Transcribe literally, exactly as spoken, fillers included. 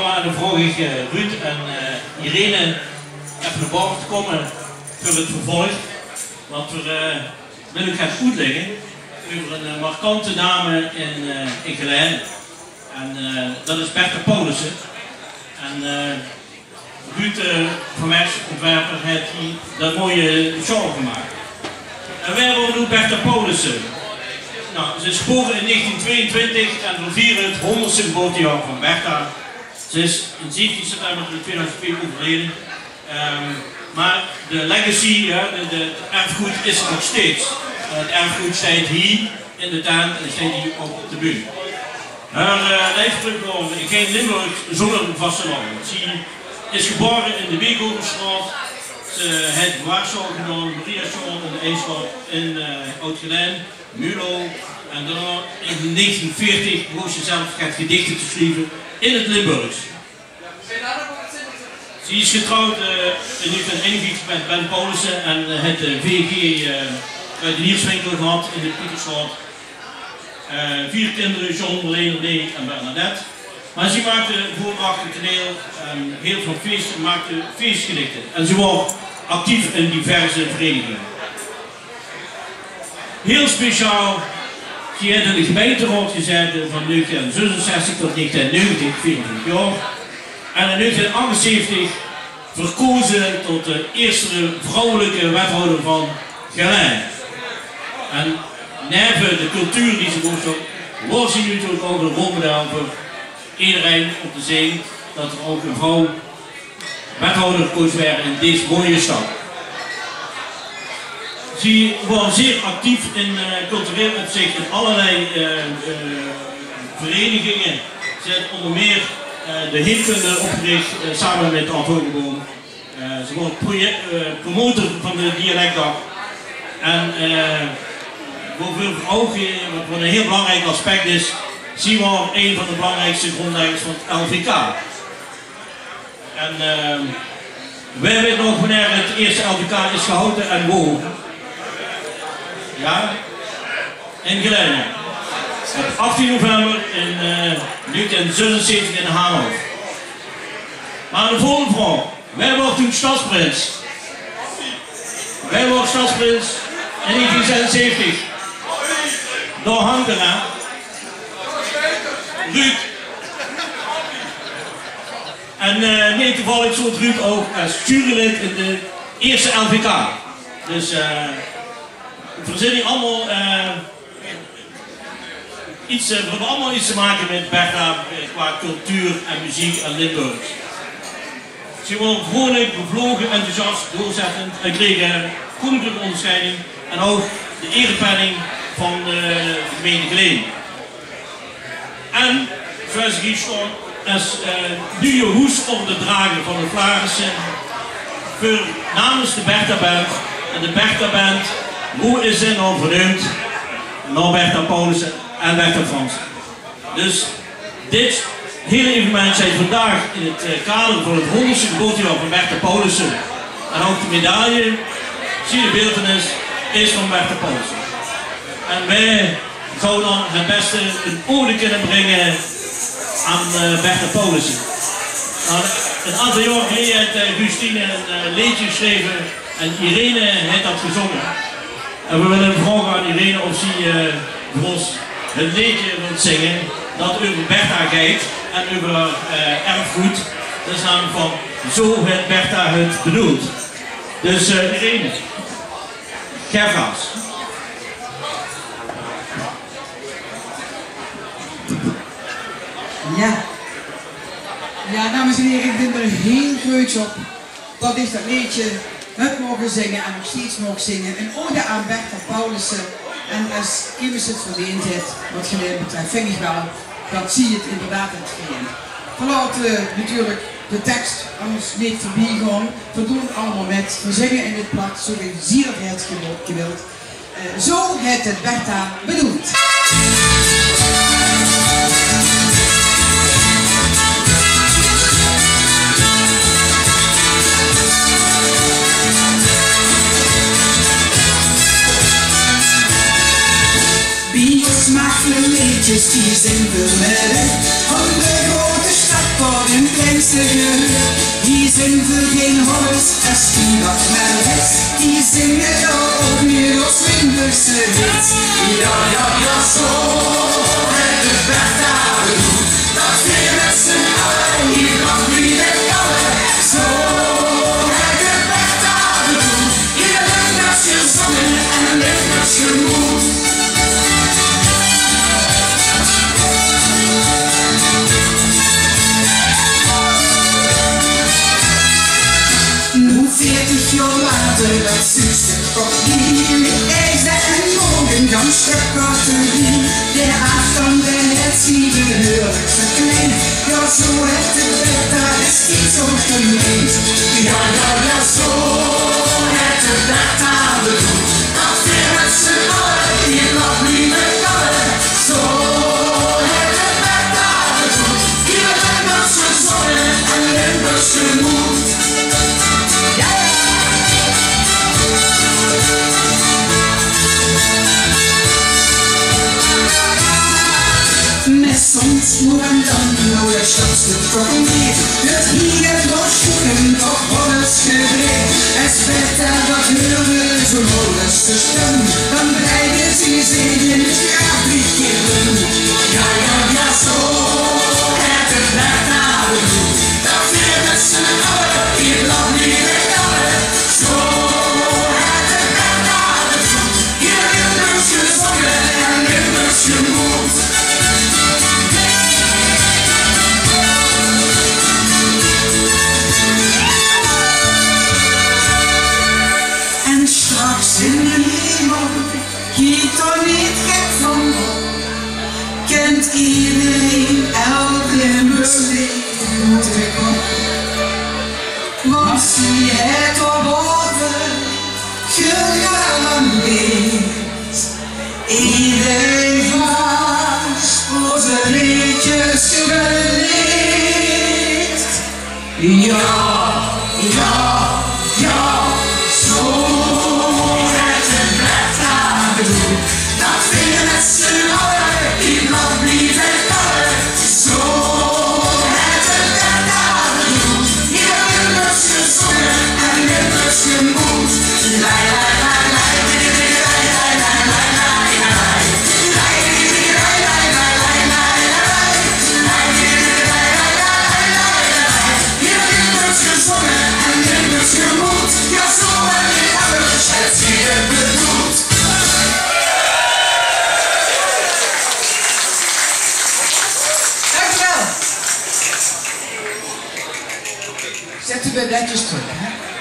Dan vraog ich, eh, Ruud en, eh, Irene effe nao bove te kómme veur 't vervolg. Want veer, eh, wille uch get oetlègke euver ein, eh, markante dame in, eh, in Gelaen. En, eh, dat is Bertha Paulussen. En, eh, Ruud, eh, van Mers, ontwerper, haet hie dat mooie sjaal gemaak. En wae waor noe Bertha Paulussen? Nou, ze is gebore in negentien tweeëntwintig en veer viere 't hónderdste geboortejaor van Bertha. Ze is in zeventien september tweeduizend twee euverleje. Ehm, maar de legacy, hè, de, de, het erfgoed is er nog steeds. En het erfgoed steit hie in de tent en steit hie ouch op de bühne. Häör, eh, laef trök nao gein Limburg zónger vastelaovend. Zie is gebaore in de Beethovenstraot. Ze haet Waarsjaol gedaon, Mariasjaol in de Eisstraot in, eh, Oud-Gelaen, Mulo. En daonao in negentien veertig begós ze zelf get gedichte te sjrieve in 't Limburgs. Zie is getrouwd, eh, in negentien einenvieftig mit Ben Paulussen en, eh, haet, eh, V G, eh, kruidenierswinkel gehad in de Pietersstraot. Eh, veer kinder, John, Marleen, René en Bernadette. Maar zie maakde veur en achter 't teneel en hiel väöl fees, maakde feesgedichte. En zie waor actief in diverse verenigingen. Hiel speciaal, zie haet in de gemeinteraod gezaete van negentien zösenzöstig tot negentien negentig, veerentwintig jaor. En in negentien achtenzeventig verkoze tot de ierste vrouwelijke wethouder van Gelaen. En neve de cultuur die ze doorstond, waor zie natuurlik ouch ein rolmodel veur ederein óm te zeen dat er ouch ein vrouw wethouder kós waere in dees mooie stad. Zie waor zeer actief in, eh, cultureel opzich in allerlei, eh, eh, vereniginge. Ze haet ónger mieër, eh, de heelkunde opgerich, eh, same mit Ad Hogeboom. Eh, ze waor project, eh, promotor van de dialekdag. En, eh, waoveur v'r ouch, eh, wat, wat ein hiel belangriek aspect is, zie waor ein van de belangriekste grondleggers van 't L V K. En, eh, wae weit nog wienie 't ierste L V K is gehaoje en wo? Jao? In Gelaen. Op achttien november in, eh, negentien zösenzöstig in Haanhof. Maar de volgende vraog. Wae waor toen stadsprins? Wae waor stadsprins in negentien zösenzöstig? Dao hangt 'r, hè? Ruud. En, eh, nae, toevallig zoot Ruud ouch es jurylid in de ierste L V K. Dus, eh, veer zeen hie allemaol, eh, get, eh, veer höbbe allemaol get te make mit Bertha, eh, qua cultuur en meziek en Limburgs. Ze waor vreulik, bevloge, enthousiast, doorzettend en kreeg 'n koninklijke onderscheiding en ouch de erepenning van, eh, de gemeinte Gelaen. En zoewie ze hie staon, es, eh, nuje hoesordedrager van de Flaarisse, veur namens de Bertha Band. En de Bertha Band, wo is ze nao verneump? Nao Bertha Paulussen en Bertha Franssen. Dus dit hiel evenement steit vandaag in 't, eh, kader van 't hónderdste geboortejaor van Bertha Paulussen. En ouch de medaille, zie de beeltenis, is van Bertha Paulussen. En wae zouw dan 't bèste 'n ode kinne bringe aan, eh, Bertha Paulussen? Nou, 'n aantal jaor geleje haet, eh, Justine 'n, eh, leedje gesjreve en Irene haet dat gezónge. En veer wille vraoge aan Irene of zie, eh, veur ós 't leedje wilt zinge dat euver Bertha geit en euver, eh, erfgood. Dat is namelik van Zo haet Bertha 't bedoeld. Dus, eh, Irene, gaef gaas. Jao. Jao, dames en hiere, ich bin d'r hiel gruuets op dat ich dat leedje höb moge zinge en nog steeds maag zinge. Ein ode aan Bertha Paulussen. En es emes 't verdeend haet, wat Gelaen betröf, vinj ich waal dat zie 't inderdaad haet verdeend. Veer laote natuurlik de teks aan ós neet veurbie gaon. Veer doon allemaol mit. Veer zinge in 't plat, zoewie zie dat haet gewild. Eh, zo haet 't Bertha bedoeld. Bie smaakvolle leedjes die zing veer mit. Van de groete stad tot in Veur gein hobby's, es die dat mer wits, die zinge dao ouch neet os Limburgse hits. Jao, jao, jao, zo haet de Bertha bedoeld. Dat veer mit z'n alle hie nog blieve kalle. Zo haet de Bertha bedoeld. Hie Limburgs gezónge en Limburgs gemoed. Noe veertig jaor later, dat zuus se toch neet. Eis en mogen dan stök kategorie. De aafstand, de het zie de huwelijk verklein. Jao, zo haet de Bertha destieds ouch gemeend. Jao, jao, jao, zo haet de Bertha bedoeld. Dat veer mit z'n alle hie nog blieve kalle. Zo haet de Bertha bedoeld. Hie Limburgs gezónge en Limburgs gemoed. Mer soms noe en dan, noe, dat sjtap se toch neet. Huurt hie en dao sjoekem toch waal ins gedrejd. Es Bertha dat heurde, zoe'n Hollense stum, dan bleide zie zeker in 't jaor drie kier rum. Jao, jao, jao, zo haet de Bertha bedoeld. Dat veer mit z'n alle hie nog blieve kalle. Zo haet de Bertha bedoeld. Hie Limburgs gezónge en Limburgs gemoed. En straks in d'n hemel, kiek dao neet gek van op, kint ederein elk Limburgs leed oet de kop. Want zie haet dao bove gegarandeerd ederein vas ozze leedjes geleerd. Jao, jao, jao, zo haet de Bertha bedoeld. Dat veer mit z'n alle hie nog blieve kalle. Zo haet de Bertha bedoeld. Hie Limburgs gezónge en Limburgs gemoed. Lai, lai, lai, lai, lai, lai, lai, lai. Hie Limburgs gezónge en Limburgs gemoed. Jao, zo haet de Bertha bedoeld. Dank u wel. Zet uw bedjes terug, hè.